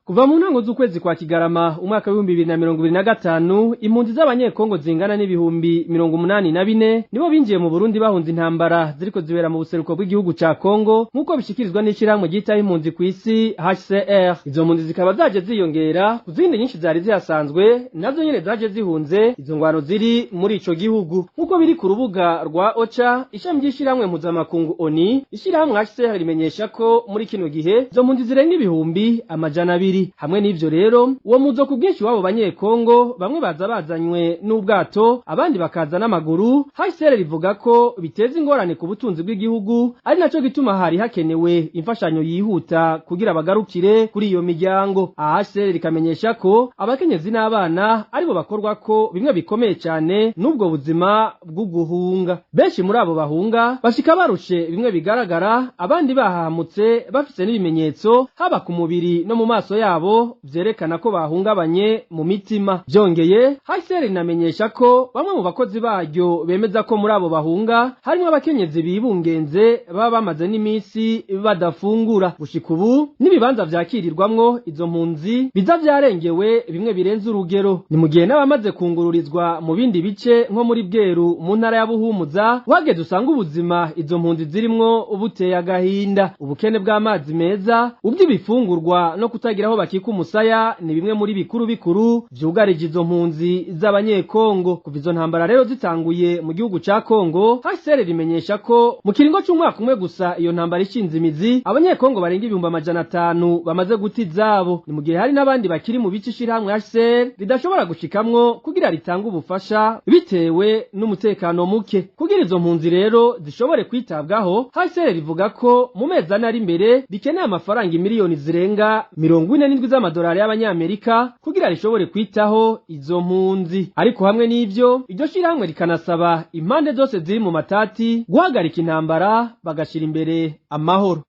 Kuva mu ntango z'ukwezi kwa Kigarama umwaka w'2025, impunzi z'Abanyekongo zingana n'ibihumbi 84 nibo binjiye mu Burundi bahunze intambara ziriko zibera mu buseruko bw'igihugu ca Kongo, nk'uko bishikirizwa n'ishirahamwe ryitaho impunzi kw'isi HCR. Izo mpunzi zikaba zaje ziyongera ku zindi nyinshi zari zihasanzwe, nazo nyene zaje zihunze izo ngwano ziri muri ico gihugu, nk'uko biri ku rubuga rwa OCHA, ishami ry'ishirahamwe mpuzamakungu ONU. Ishirahamwe HCR rimenyesha ko muri kino gihe izo mpunzi zirenga 200,000. Hamwe n'ivyo rero, uwo muzo ku bwinshi w'abo Banyekongo, bamwe baza bazanywe n'ubwato, abandi bakaza n'amaguru. HCR rivuga ko biteza ingorane ku butunzi bw'igihugu, ari naco gituma hari hakenewe imfashanyo yihuta kugira bagarukire kuri iyo miryango. HCR rikamenyesha ko abakenyezi n'abana aribo bakorwa ko bimwe bikomeye cyane n'ubwo buzima bw'uguhunga. Benshi muri abo bahunga bashika barushe bimwe bigaragara, abandi bahahamutse, bafise n'ibimenyetso haba ku mubiri no mu maso yabo vyerekana ko bahungabanye mu mitima. Byongeye, HCR inamenyesha ko bamwe mu bakozi baryo bemeza ko muri abo bahunga harimwo abakenyezi bibungenze baba bamaze n'iminsi badafungura. Gushika ubu, n'ibibanza vyakirirwamwo izo mpunzi biza vyarengewe bimwe birenze urugero. Ni mu gihe n'abamaze kungururizwa mu bindi bice, nko muri Bweru mu ntara ya Buhumuza, wageze usanga ubuzima izo mpunzi zirimwo buteye agahinda. Ubukene bw'amazi meza, ubw'ibifungurwa no kutagira aho bakika umusaya ni bimwe muri bikuru bikuru vyugarije izo mpunzi z'Abanyekongo. Kuva izo ntambara rero zitanguye mu gihugu ca Kongo, HCR rimenyesha ko mu kiringo c'umwaka umwe gusa iyo ntambara ishinze imizi, Abanyekongo barenga 500,000 bamaze guta izabo. Ni mu gihe hari n'abandi bakiri mu bice ishirahamwe HCR ridashobora gushikamwo kugira ritange ubufasha bitewe n'umutekano muke. Kugira izo mpunzi rero zishobore kwitabwaho, HCR rivuga ko mu mezi 4 ari imbere rikeneye amafaranga imiliyoni zirenga 47 z'amadolari y'Abanyamerika kugira rishobore kwitaho izo mpunzi. Ariko hamwe n'ivyo, iryo shirahamwe rikanasaba impande zose ziri mu matati guhagarika intambara, bagashira imbere amahoro.